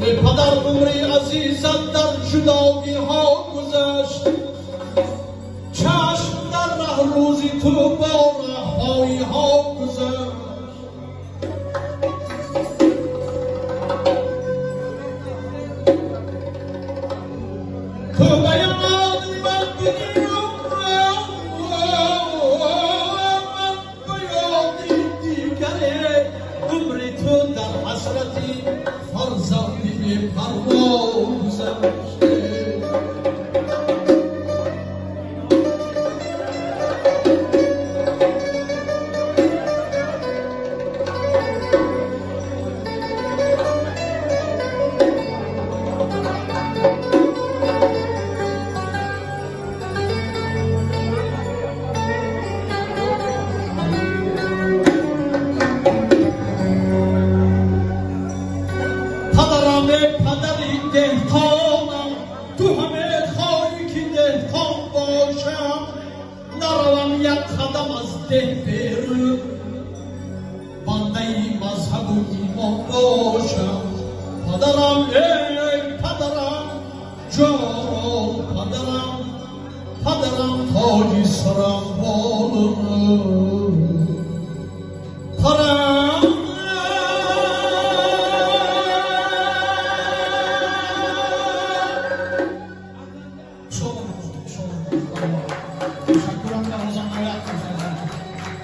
Эй падар, умри азизат дар ҷудоиҳо гузашт, чашм дар раҳ рӯзи ту бо раҳоиҳо гузашт. Ту ба ёди ман будӣ ва ман ба ёди дигаре, умри ту дар ҳасрати фарзанди бепарво гузашт. Падарам, эй падари деҳқонам, ту ҳаме хоҳӣ ки деҳқон бошам, наравам як қадам аз деҳ берун, бандаи мазҳабу имон бошам. Падарам, эй падарам, ҷон падарам, падарам тоҷи сарам болум.